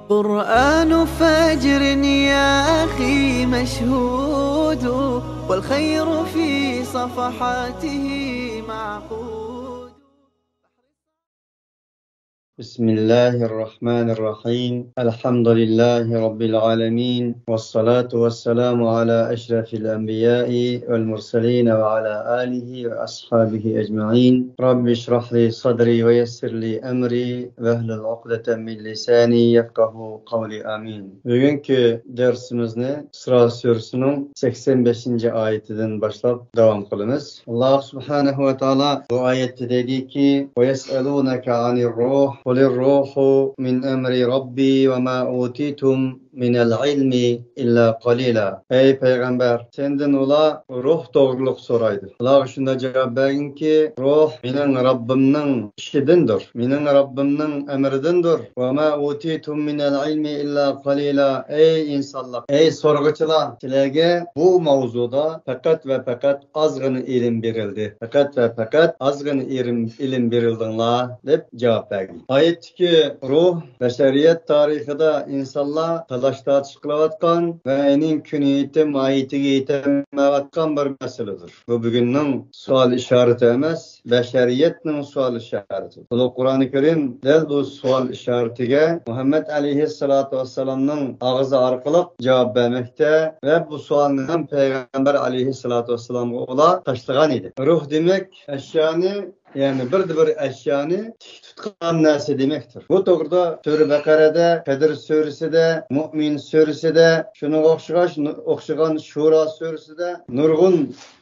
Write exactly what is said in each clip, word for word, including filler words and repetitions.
قرآن فجر يا أخي مشهود، والخير في صفحاته معقود. بسم الله الرحمن الرحيم. الحمد لله رب العالمين، والصلاة والسلام على أشرف الأنبياء والمرسلين وعلى آله وأصحابه أجمعين. رب اشرح لي صدري ويسر لي أمري واحلل عقدة من لساني يفقهوا قولي. آمين. بۈگۈنكى دەرسىمىزنى ئىسرا سۈرىسىنىڭ سەكسەن بەشىنچى ئايىتىدىن باشلاپ داۋام قىلىمىز. ئاللاھ سۇبھانەھۇ ۋە تائالا بۇ ئايەتتە دەيدىكى، وَيَسْأَلُونَكَ عَنِ الرُّوحِ قُلِ الرُّوحُ مِنْ أَمْرِ رَبِّي وَمَا أُوتِيتُمْ مِنَ الْعِلْمِ إِلَّا قَلِيلًا. ئەي پەيغەمبەر، سەندىن ئۇلار روھ توغرۇلۇق سورايدۇ. ئۇلارغا شۇنداق جاۋاب بەرگىنكى، روھ مېنىڭ رەببىمنىڭ ئىشىدىندۇر، مېنىڭ رەببىمنىڭ ئەمرىدىندۇر. وَمَا أُوتِيتُمْ مِنَ الْعِلْمِ إِلَّا قَلِيلًا. ئەي ئىنسانلار، ئەي سورىغۇچىلار، سىلەرگە بۇ ماۋزۇدا پەقەت ۋە پەقەت ئازغىنە ئىلىم بېرىلدى. پەقەت ۋە پەقەت ئازغىنە ئىلىم، ئىلىم بېرىلدىڭلار، دەپ جاۋاب بەرگەن. ئايەتتىكى روھ بەشەرىيەت تارىخىدا ئىنسانلار تالاش-تارتىش قىلىۋاتقان ۋە ئەينى كۈنى يېتىم ماھىيىتىگە يېتەلمەيۋاتقان بىر مەسىلىدۇر. بۇ بۈگۈننىڭ سوئال ئىشارىتى ئەمەس، بەشەرىيەتنىڭ سوئال ئىشارىتى. ئۇلۇغ قۇرئانى كەرىم دەل بۇ سوئال ئىشارىتىگە مۇھەممەد ئەلەيھىسسالاتۇ ۋەسسالامنىڭ ئاغزى ئارقىلىق جاۋاب بەرمەكتە ۋە بۇ سوئالنى ھەم پەيغەمبەر ئەلەيھىسسالاتۇ ۋەسسالامغا ئۇلار تاشلىغان ئىدى. روھ دېمەك ئەشيانى، يەنى بىردە بىر ئەشيانى تىك تۇتقان نەرسە دېمەكتۇر. بۇ توغرىدا سۈرە بەقەرەدە، قەدىر سۈرىسىدە، مۇئمىن سۈرىسىدە، شۇنىڭغا ئوخشىغان، ئوخشىغان شۇرا سۈرىسىدە نۇرغۇن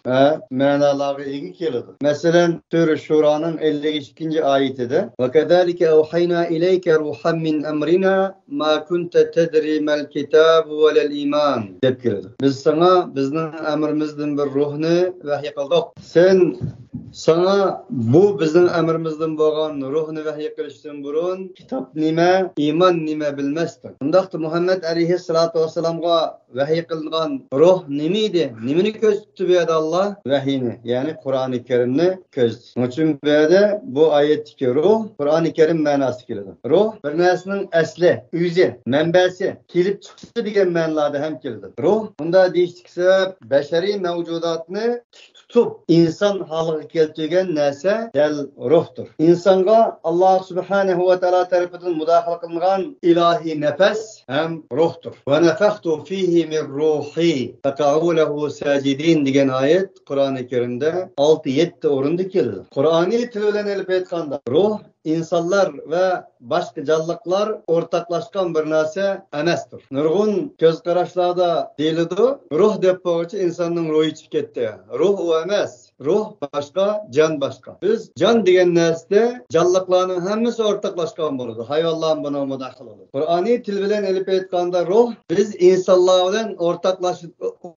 ھە، مەنالارغا ئىگە كېلىدۇ. مەسىلەن، سۈرە شۇرانىڭ ئەللىك ئىككىنچى ئايىتىدە، وَكَذَلِكَ أَوْحَيْنَا إِلَيْكَ رُوحًا مِنْ أَمْرِنَا مَا كُنْتَ تَدْرِي مَا الْكِتَابُ وَلَا الْإِيمَانُ دەپ كېلىدۇ. بىز ساڭا بىزنىڭ ئەمرىمىزدىن بىر روھنى ۋەھىي قىلدۇق. سەن، ساڭا بۇ بىزنىڭ ئەمرىمىزدىن بولغان روھنى ۋەھىي قىلىشتىن بۇرۇن كىتاب نېمە، ئىمان نېمە بىلمەستىڭ. ئۇنداقتا مۇھەممەد ئەلەيھىسسالاتۇ ۋەسسالامغا ۋەھىي قىلىنغان روھ نېمە ئىدى؟ نېمىنى كۆرسىتىپتۇ بۇ يەردە ئاللا؟ ۋەھىينى، يەنى قۇرئانى كەرىمنى كۆرسىتىپتۇ. شۇنىڭ ئۈچۈن بۇ يەردە بۇ ئايەتتىكى روھ قۇرئانى كەرىم مەناسىدا كېلىدۇ. روھ بىر نەرسىنىڭ ئەسلى، ئۆزى، مەنبەسى، كېلىپ چىقىشى دېگەن مەنىلاردا ھەم كېلىدۇ. روھ، بۇنداق دېيىشتىكى سەۋەب، بەشەرىي مەۋجۇداتنى تۇتۇپ، ئىنسان ھالىغا كەلتۈرگەن نەرسە دەل روھتۇر. ئىنسانغا ئاللا سۇبھانەھۇ ۋە تائالا تەرىپىدىن مۇداخىلە قىلىنغان ئىلاھىي نەپەس ھەم روھتۇر. وَنَفَخْتُ فِيهِ مِنْ رُوحِي فَقَعُوا لَهُ سَاجِدِينَ دېگەن ئايەت قۇرئانى كەرىمدە ئالتە يەتتە ئورۇندا كېلىدۇ. قۇرئانىي تىل بىلەن ئېلىپ ئېيتقاندا، روھ ئىنسانلار ۋە باشقا جانلىقلار ئورتاقلاشقان بىر نەرسە ئەمەستۇر. نۇرغۇن كۆز قاراشلاردا دېيىلىدۇ، روھ دەپ بولغۇچە ئىنساننىڭ روھى چىقىپ كەتتى. روھ ئۇ ئەمەس. روھ باشقا، جان باشقا. بىز جان دېگەن نەرسىدە جانلىقلارنىڭ ھەممىسى ئورتاقلاشقان بولىدۇ. ھايۋانلارمۇ بۇنىڭغا مۇداخىلە قىلىدۇ. قۇرئانىي تىل بىلەن ئېلىپ ئېيتقاندا روھ، بىز ئىنسانلار بىلەن ئورتاقلاش-،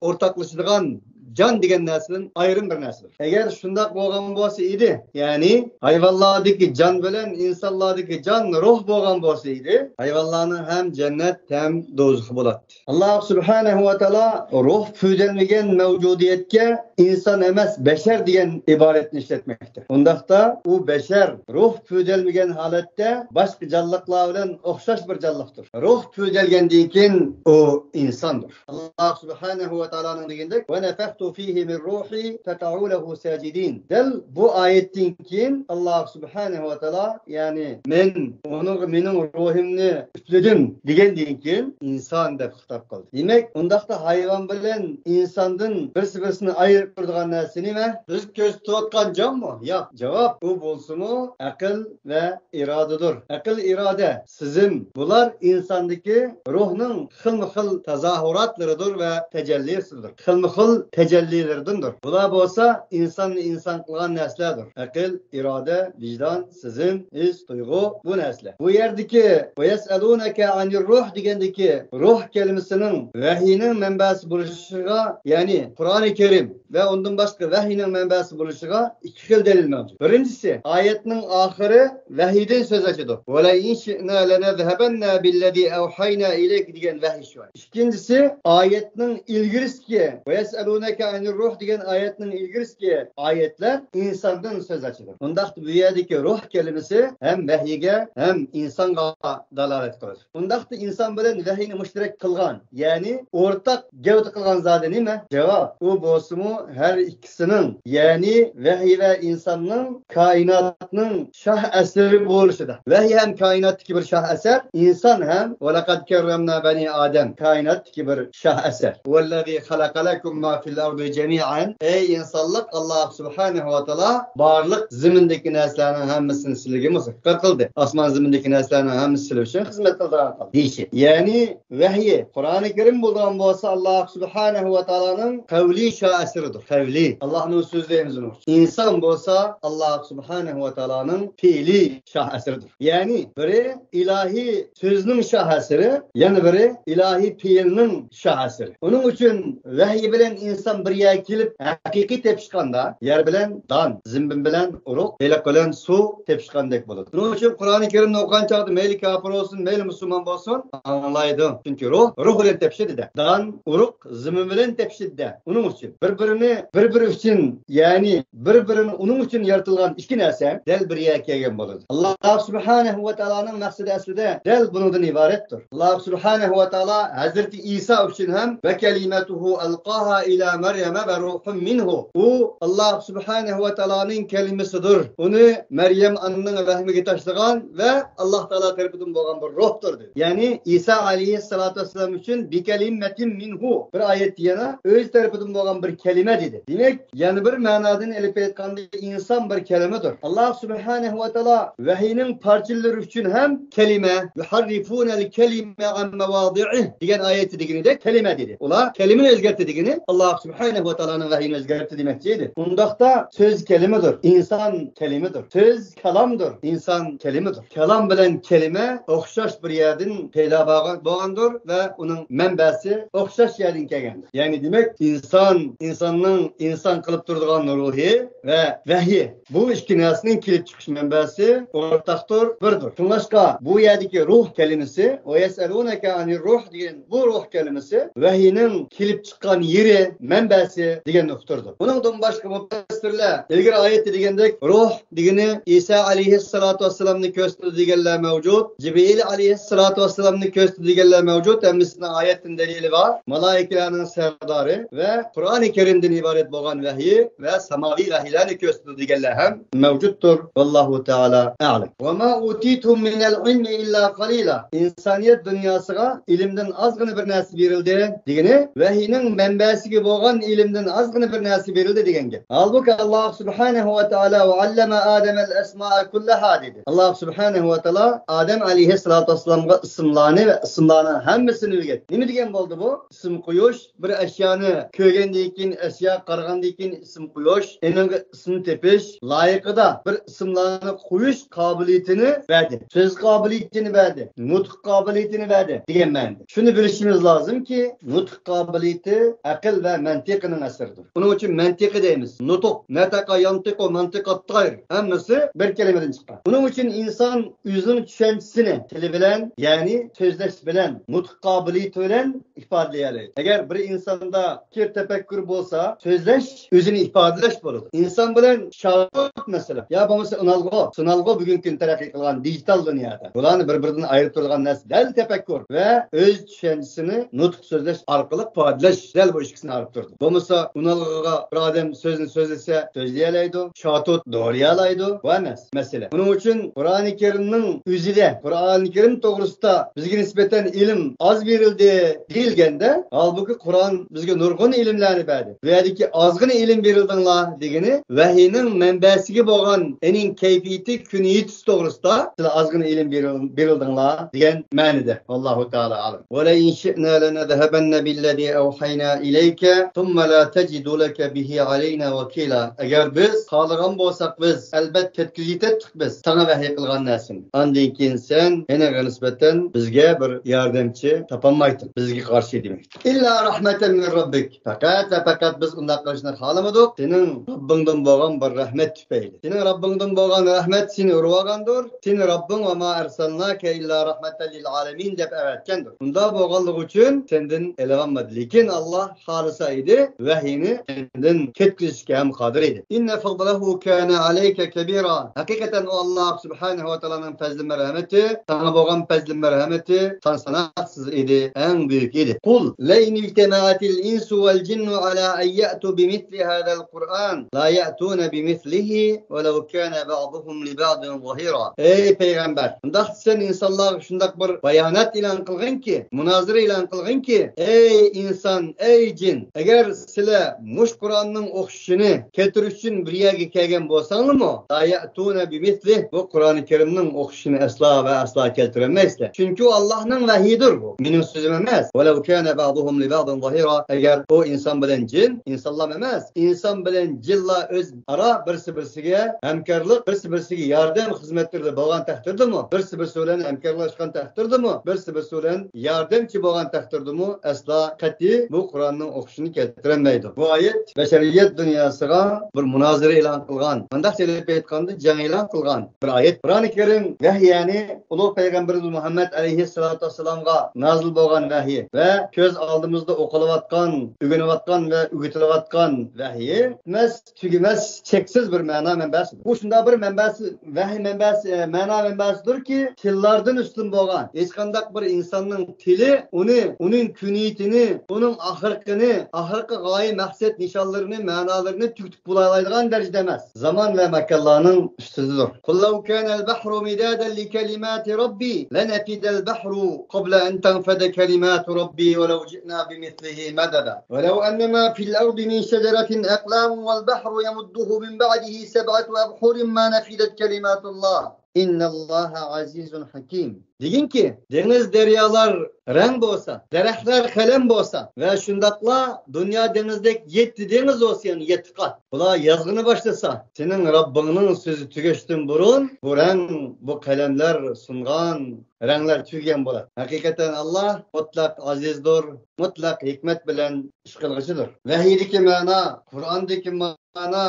ئورتاقلىشىدىغان جان دېگەن نەرسىدىن ئايرىم بىر نەرسىدۇر. ئەگەر شۇنداق بولغان بولسا ئىدى، يەنى ھايۋانلاردىكى جان بىلەن ئىنسانلاردىكى جان روھ بولغان بولسا ئىدى، ھايۋانلارنىڭ ھەم جەننەت، ھەم دوزىخى بولاتتى. ئاللا سۇبھانەھۇ ۋە تائالا روھ پۈۋدەلمىگەن مەۋجۇدىيەتكە ئىنسان ئەمەس، بەشەر دېگەن ئىبارەتنى ئىشلەتمەكتە. ئۇنداقتا ئۇ بەشەر، روھ پۈۋدەلمىگەن ھالەتتە باشقا جانلىقلار بىلەن ئوخشاش بىر جانلىقتۇر. روھ پۈۋدەلگەندىن كېيىن ئۇ ئىنساندۇر. ئاللا سۇبھانەھۇ ۋە تائالانىڭ دېگىنىدەك، وَنَفَخْتُ فِيهِ مِنْ رُوحِي فَقَعُوا لَهُ سَاجِدِينَ. دەل بۇ ئايەتتىن كېيىن ئاللا سۇبھانەھۇ ۋە تائالا، يەنى مەن ئۇنىڭغا مېنىڭ روھۇمنى ئۈپلىدىم دېگەندىن كېيىن ئىنسان دەپ خىتاب قىلدى. دېمەك، ئۇنداقتا ھايۋان بىلەن ئىنساندىن بىرسى بىرسىنى ئايرىپ تۇرىدىغان نەرسە نېمە؟ بىز كۆز تۇتۇۋاتقان جانمۇ؟ ياق. جاۋاب، ئۇ بولسىمۇ ئەقىل ۋە ئىرادىدۇر. ئەقىل، ئىرادە، سېزىم، بۇلار ئىنساندىكى روھنىڭ خىلمۇ خىل تازاھۇراتلىرىدۇر ۋە تەجەللىسىدۇر. خىلمۇ خىل تەجەللىلىرىدىندۇر. بۇلار بولسا ئىنساننى ئىنسان قىلغان نەرسىلەردۇر. ئەقىل، ئىرادە، ۋىجدان، سېزىم، ھېس، تۇيغۇ، بۇ نەرسىلەر. بۇ يەردىكى «وَيَسْأَلُونَكَ عَنِ الرُّوحِ» دېگەندىكى روھ كەلىمىسىنىڭ ۋەھىينىڭ مەنبەسى بولۇشىغا، يەنى قۇرئانى كەرىم ۋە ئۇندىن باشقا ۋەھىينىڭ مەنبەسى بولۇشىغا ئىككى خىل دەلىل مەۋجۇت. بىرىنچىسى، ئايەتنىڭ ئاخىرى ۋەھىيدىن سۆز ئاچىدۇ. «وَلَئِنْ شِئْنَا لَنَذْهَبَنَّ بِالَّذِي أَوْحَيْنَا إِلَيْكَ» دېگەن ۋەھىي شۇ. ئىككىنچىسى، ئايەتنىڭ ئىلگىرىسىدىكى «وَيَسْأَلُونَكَ ئەنىر روھ دېگەن ئايەتنىڭ ئىلگىرىسىدىكى ئايەتلەر ئىنساندىن سۆز ئاچىدۇ. ئۇنداقتا بۇ يەردىكى روھ كەلىمىسى ھەم ۋەھىيگە، ھەم ئىنسانغا دالالەت قىلىدۇ. ئۇنداقتا ئىنسان بىلەن ۋەھىينى مۇشتەرەك قىلغان، يەنى ئورتاق گەۋدە قىلغان زادى نېمە؟ جاۋاب، ئۇ بولسىمۇ ھەر ئىككىسىنىڭ، يەنى ۋەھىي ۋە ئىنساننىڭ كائىناتنىڭ شاھ ئەسىرى بولۇشىدا. ۋەھىي ھەم كائىناتتىكى بىر شاھ ئەسەر، ئىنسان ھەم ۋەلەقەد كەررەمنا بەنى ئادەم كائىناتتىكى بىر شاھ ئەسەر. ۋەللەزى خەلەقە لەكۇم ما فىل ئەرزى جەمىئەن. ئەي ئىنسانلىق، ئاللاھ سۇبھانەھۇ ۋە تائالا بارلىق زېمىندىكى نەرسىلەرنىڭ ھەممىسىنى سىلىگە مۇسەخخەر قىلدى. ئاسمان زېمىندىكى نەرسىلەرنىڭ ھەممىسى سىلى ئۈچۈن خىزمەت قىلىدىغان قىلدى دېيىشى. يەنى ۋەھىي، قۇرئانى كەرىم بولىدىغان بولسا، ئاللاھ سۇبھانەھۇ ۋە تائالانىڭ قەۋلىي شاھ ئەسىرىدۇر. قەۋلىي. ئاللاھنىڭ سۆزى دەيمىز ئۇنىڭ ئۈچۈن. ئىنسان بولسا، ئاللاھ سۇبھانەھۇ ۋە تائالانىڭ پېئلىي شاھ ئەسىرىدۇر. يەنى بىرى ئىلاھىي سۆزنىڭ شاھ ئەسىرى، يەنە بىرى ئىلاھىي پېئىلنىڭ شاھ ئەسىرى. ئۇنىڭ ئۈچۈن ۋەھىي بىلەن ئىنسان بىر يەرگە كېلىپ ھەقىقىي تېپىشقاندا، يەر بىلەن دان، زېمىن بىلەن ئۇرۇق، بېلىق بىلەن سۇ تېپىشقاندەك بولىدۇ. شۇنىڭ ئۈچۈن قۇرئانى كەرىمنى ئوقۇغان چاغدا مەيلى كاپىر بولسۇن، مەيلى مۇسۇلمان بولسۇن، ئاڭلايدۇ. چۈنكى روھ روھ بىلەن تېپىشىدۇ-دە. دان، ئۇرۇق زېمىن بىلەن تېپىشىدۇ-دە. ئۇنىڭ ئۈچۈن بىر-بىرىنى، بىر-بىرى ئۈچۈن، يەنى بىر-بىرىنى ئۇنىڭ ئۈچۈن يارىتىلغان ئىككى نەرسە دەل بىر يەرگە كەلگەن بولىدۇ. ئاللاھ سۇبھانەھۇ ۋە تائالانىڭ مەقسىتى ئەسلىدە دەل بۇنىڭدىن ئىبارەتتۇر. ئاللاھ سۇبھانەھۇ ۋە تائالا ھەزرىتى ئىسا ئۈچۈن ھەم ۋە كەلىمەتۇھۇ ئەلقاھا ئىلا مەريەمە ۋە روھۇم مىنھۇ. ئۇ ئاللاھ سۇبھانەھۇ ۋە تائالانىڭ كەلىمىسىدۇر. ئۇنى مەريەم ئانىنىڭ رەھمىگە تاشلىغان ۋە ئاللاھ تائالا تەرىپىدىن بولغان بىر روھتۇر، دېدى. يەنى ئىسا ئەلەيھىسسالاتۇ ۋەسسالام ئۈچۈن بىكەلىمەتىن مىنھۇ، بىر ئايەتتە يەنە ئۆزى تەرىپىدىن بولغان بىر كەلىمە دېدى. دېمەك، يەنە بىر مەنادىن ئېلىپ ئېيتقاندا، ئىنسان بىر كەلىمىدۇر. ئاللاھ سۇبھانەھۇ ۋە تائالا ۋەھىينىڭ پارچىلىرى ئۈچۈن ھەم كەلىمە، يۇھەررىفۇنەل كەلىمە ئەن مەۋادىئىھ دېگەن ئايەتتە دېگىنىدەك كەلىمە دېدى. ئۇلار كەلىمىنى ئۆزگەرتتى دېگىنى، ئاللاھ سۇبھانەھۇ ۋە تائالانىڭ ۋەھىيىنى ئۆزگەرتتى دېمەكچى ئىدى. ئۇنداقتا سۆز كەلىمىدۇر، ئىنسان كەلىمىدۇر. سۆز كالامدۇر، ئىنسان كەلىمىدۇر. كالام بىلەن كەلىمە ئوخشاش بىر يەردىن پەيدا بولغان، بولغاندۇر ۋە ئۇنىڭ مەنبەسى ئوخشاش يەردىن كەلگەندۇر. يەنى دېمەك، ئىنسان، ئىنساننىڭ ئىنسان قىلىپ تۇرىدىغان روھى ۋە ۋەھىي، بۇ ئىككى نەرسىنىڭ كېلىپ چىقىش مەنبەسى ئورتاقتۇر، بىردۇر. شۇڭلاشقا بۇ يەردىكى روھ كەلىمىسى، ۋە يەسئەلۇنەكە ئەنىر روھ دېگەن بۇ روھ كەلىمىسى ۋەھىينىڭ كېلىپ چىققان يېرى، مەنبەسى دېگەننى ئۇقتۇرىدۇ. بۇنىڭدىن باشقا مۇپەسسىرلەر ئىلگىرى ئايەتتە دېگەندەك، روھ دېگىنى ئىسا ئەلەيھىسسالاتۇ ۋەسسالامنى كۆرسىتىدۇ دېگەنلەر مەۋجۇت، جىبرىئىل ئەلەيھىسسالاتۇ ۋەسسالامنى كۆرسىتىدۇ دېگەنلەر مەۋجۇت، ھەممىسىنىڭ ئايەتتىن دەلىلى بار. مالايىكىلەرنىڭ سەردارى ۋە قۇرئانى كەرىمدىن ئىبارەت بولغان ۋەھىي ۋە ساماۋىي ۋەھىيلەرنى كۆرسىتىدۇ دېگەنلەر ھەم مەۋجۇتتۇر. ۋاللاھۇ تائالا ئەلەم. ۋەما ئۇتىتۇم مىنەل ئىلمى ئىللا قەلىلا. ئىنسانىيەت دۇنياسىغا ئىلىمدىن ئازغىنە بىر نەرسە بېرىلدى دېگىنى، ۋەھىينىڭ مەنبەسىگە بولغان ئىلىمدىن ئازغىنە بىر نەرسە بېرىلدى دېگەن گەپ. ھالبۇكى، ئاللاھ سۇبھانەھۇ ۋە تائالا ۋە ئەللەمە ئادەمەل ئەسمائە كۇللەھا دېدى. ئاللاھ سۇبھانەھۇ ۋە تائالا ئادەم ئەلەيھىسسالاتۇ ۋەسسالامغا ئىسىملارنى ۋە ئىسىملارنىڭ ھەممىسىنى ئۆگەتتى. نېمە دېگەن بولدى بۇ؟ ئىسىم قويۇش، بىر ئەشيانى كۆرگەندىن كېيىن، ئەشياغا قارىغاندىن كېيىن ئىسىم قويۇش، ئېنىڭغا ئىسىم تېپىش لايىقىدا بىر ئىسىملارنى قويۇش قابىلىيىتىنى بەردى. سۆز قابىلىيىتىنى بەردى. نۇتۇق قابىلىيىتىنى بەردى دېگەن مەنىدە. شۇنى بىلىشىمىز لازىمكى، نۇتۇق قابىلىيىتى ئەقىل ۋە مەنتىقىنىڭ ئەسىرىدۇر. ئۇنىڭ ئۈچۈن مەنتىقى دەيمىز. نۇتۇق، نەتەقە يەنتىقۇ مەنتىقەت تاير. ھەممىسى بىر كەلىمىدىن چىققان. ئۇنىڭ ئۈچۈن ئىنسان ئۆزىنىڭ چۈشەنچىسىنى تىلى بىلەن، يەنى سۆزلەش بىلەن، نۇتۇق قابىلىيىتى بىلەن ئىپادىلىيەلەيدۇ. ئەگەر بىر ئىنساندا پىكىر، تەپەككۇر بولسا، سۆزلەش ئۆزىنى ئىپادىلەش بولىدۇ. ئىنسان بىلەن شاتۇت، مەسىلەن، يا بولمىسا ئۇنالغۇ، سۇنالغۇ بۈگۈنكى كۈندە تەرەققىي قىلغان دىجىتال دۇنيادا. بۇلارنى بىر-بىرىدىن ئايرىپ تۇرىدىغان نەرسە دەل تەپەككۇر ۋە ئۆز چۈشەنچىسىنى نۇتۇق سۆزلەش ئارقىلىق ئىپادىلەش، دەل بۇ ئىككىسىنى ئايرىپ تۇرىدۇ. بولمىسا ئۇنالغۇغا بىر ئادەم سۆزنى سۆزلىسە سۆزلىيەلەيدۇ، شاتۇت دورىيالايدۇ، بۇ ئەمەس مەسىلە. ئۇنىڭ ئۈچۈن قۇرئانى كەرىمنىڭ ئۆزىدە، قۇرئانى كەرىم توغرىسىدا بىزگە نىسبەتەن ئىلىم ئاز بېرىلدى دېيىلگەندە، ھالبۇكى قۇرئان بىزگە نۇرغۇن ئىلىملەرنى بەردى. بۇ يەردىكى ئازغىنە ئىلىم بېرىلدىڭلار دېگىنى ۋەھىينىڭ مەنبەسىگە بولغان، ئېنىڭ كەيپىيىتى، كۈنى يېتىش توغرىسىدا سىلەر ئازغىنە ئىلىم بېرىل-، بېرىلدىڭلار دېگەن مەنىدە. ۋاللاھۇ تائالا ئەلەم. ولئن شئنا لنذهبن بالذي أوحينا إليك ثم لا تجد لك به علينا وكيلا. ئەگەر بىز خالىغان بولساق، بىز ئەلبەت كەتكۈزۈۋېتەتتۇق بىز ساڭا ۋەھىي قىلغان نەرسىنى. ئاندىن كېيىن سەن ئېنىڭغا نىسبەتەن بىزگە بىر ياردەمچى تاپالمايتتىڭ بىزگە قارشى دېمەك. إلا رحمة من ربك. پەقەت ۋە پەقەت بىز ئۇنداق قىلىشنى خالىمىدۇق، سېنىڭ رەببىڭدىن بولغان بىر رەھمەت تۈپەيلى. سېنىڭ رەببىڭدىن بولغان رەھمەت سېنى ئۇرۇۋالغاندۇر. سېنى رەببىڭ وما أرسلناك إلا رحمة للعالمين دەپ ئەۋەتكەندۇر. ئۇنداق بولغانلىقى ئۈچۈن سەندىن ئېلىۋالمىدى. لېكىن ئاللاھ خالىسا ئىدى، ئىدى، ۋەھىينى سەندىن كەتكۈزۈشكە ھەم قادىر ئىدى. إن فضله كان عليك كبيرا. ھەقىقەتەن ئۇ ئاللاھ سۇبھانەھۇ ۋە تائالانىڭ پەزلى مەرھەمىتى، ساڭا بولغان پەزلى مەرھەمىتى سان ساناقسىز ئىدى، ئەڭ بۈيۈك ئىدى. قل لئن اجتمعت الإنس والجن على أن يأتوا بمثل هذا القرآن لا يأتون بمثله ولو كان بعضهم لبعض ظهيرا. ئەي پەيغەمبەر، شۇنداق دېسەن ئىنسانلارغا شۇنداق بىر بايانات ئېلان قىلغىنكى، مۇنازىرە ئېلان قىلغىنكى، ئەي ئىنسان، ئەي جىن، ئەگەر سىلەر مۇشۇ قۇرئاننىڭ ئوخشىشىنى كەلتۈرۈش ئۈچۈن بىر يەرگە كەلگەن بولساڭلارمۇ، لا يأتون بمثله، بۇ قۇرئانى كەرىمنىڭ ئوخشىشىنى ئەسلا ۋە ئەسلا كەلتۈرەلمەيسىلەر. چۈنكى ئۇ ئاللاھنىڭ ۋەھيىدۇر بۇ. مېنىڭ سۆزۈم ئەمەس. ولو كان بعضهم لبعض ظهيرا. ئەگەر ئۇ ئىنسان بىلەن جىن، ئىنسانلار ئەمەس، ئىنسان بىلەن جىنلار ئۆز ئارا بىرسى بىرسىگە ھەمكارلىق، بىرسى بىرسىگە ياردەم خىزمەتلىرىدە بولغان تەقدىردىمۇ، بىرسى بىرسى بىلەن ھەمكارلاشقان تەقدىردىمۇ، بىرسى بىرسى بىلەن ياردەمچى بولغان تەقدىردىمۇ ئەسلا قەتئىي بۇ قۇرئاننىڭ ئوخشىشىنى كەلتۈرەلمەيدۇ. بۇ ئايەت بەشەرىيەت دۇنياسىغا بىر مۇنازىرە ئېلان قىلغان، مۇنداقچە ئېلىپ ئېيتقاندا جەڭ ئېلان قىلغان بىر ئايەت. قۇرئانى كەرىم ۋەھى، يەنى ئۇلۇغ پەيغەمبىرىمىز مۇھەممەد ئەلەيھىسسالاتۇ ۋەسسالامغا نازىل بولغان ۋەھى ۋە كۆز ئالدىمىزدا ئوقۇلۇۋاتقان، ئۆگىنىۋاتقان ۋە ئۆگىتىلىۋاتقان ۋەھى ئەمەس، تۈگىمەس، چەكسىز بىر مەنا مەنبەسىدۇر. بۇ شۇنداق بىر مەنبەسى، ۋەھىي مەنبەسى، ئە، مەنا مەنبەسىدۇركى، تىللاردىن ئۈستۈن بولغان، ھېچقانداق بىر ئىنساننىڭ تىلى ئۇنى، ئۇنىڭ كۈنىيىتىنى، ئۇنىڭ ئاخىرقىنى، ئاخىرقى غايە، مەقسەت، نىشانلىرىنى، مەنالىرىنى تۈگىتىپ بولالايدىغان دەرىجىدە ئەمەس. زامان ۋە ماكانلارنىڭ ئۈستىدىدۇر. قل لو كان البحر مدادا لكلمات ربي لنفد البحر قبل أن تنفد كلمات ربي ولو جئنا بمثله مددا ولو أن ما في الأرض من شجرة أقلام والبحر يمده من بعده سبعة أبحر ما نفدت كلمات الله إن الله عزيز حكيم. دېگىنكى، دېڭىز دەريالار رەڭ بولسا، دەرەخلەر قەلەم بولسا ۋە شۇنداقلا دۇنيا دېڭىزدەك يەتتە دېڭىز بولسا، يەنى يەتتە قات، بۇلار يازغىنى باشلىسا، سېنىڭ رەببىڭنىڭ سۆزى تۈگەشتىن بۇرۇن بۇ رەڭ، بۇ قەلەملەر سۇنغان رەڭلەر تۈگىگەن بولاتتى. ھەقىقەتەن ئاللاھ مۇتلەق ئازىزدۇر، مۇتلەق ھېكمەت بىلەن ئىش قىلغۇچىدۇر. ۋەھىيدىكى مەنا، قۇرئاندىكى مەنا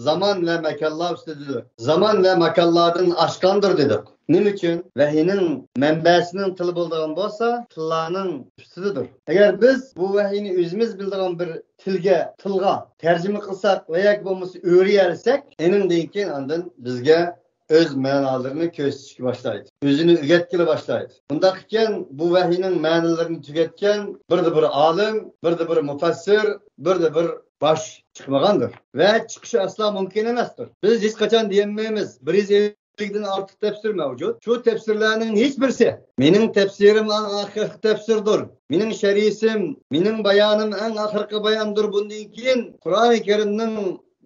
زامان ۋە ماكانلار ئۈستىدىدۇر. زامان ۋە ماكانلاردىن ئاشقاندۇر دېدۇق. نېمە ئۈچۈن؟ ۋەھىينىڭ مەنبەسىنىڭ تىلى بولىدىغان بولسا، تىللارنىڭ ئۈستىدىدۇر. ئەگەر بىز بۇ ۋەھىينى ئۆزىمىز بىلىدىغان بىر تىلگە، تىلغا تەرجىمە قىلساق ۋە ياكى بولمىسا ئۆرۈيەلىسەك، ئېنىڭدىن كېيىن ئاندىن بىزگە ئۆز مەنالىرىنى كۆرسىتىشكە باشلايدۇ. ئۆزىنى ئۆگەتكىلى باشلايدۇ. بۇنداق ئىكەن، بۇ ۋەھىينىڭ مەنىلىرىنى تۈگەتكەن بىردە بىر ئالىم، بىردە بىر مۇپەسسىر، بىردە بىر باش چىقمىغاندۇر. ۋە چىقىشى ئەسلا مۇمكىن ئەمەستۇر. بىز ھېچقاچان دېيەلمەيمىز، بىر يۈز ئەللىكتىن ئارتۇق تەپسىر مەۋجۇت. شۇ تەپسىرلەرنىڭ ھېچ بىرسى، مېنىڭ تەپسىرىم ئەڭ ئاخىرقى تەپسىردۇر، مېنىڭ شەرھىسىم، مېنىڭ بايانىم ئەڭ ئاخىرقى باياندۇر، بۇندىن كېيىن قۇرئانى كەرىمنىڭ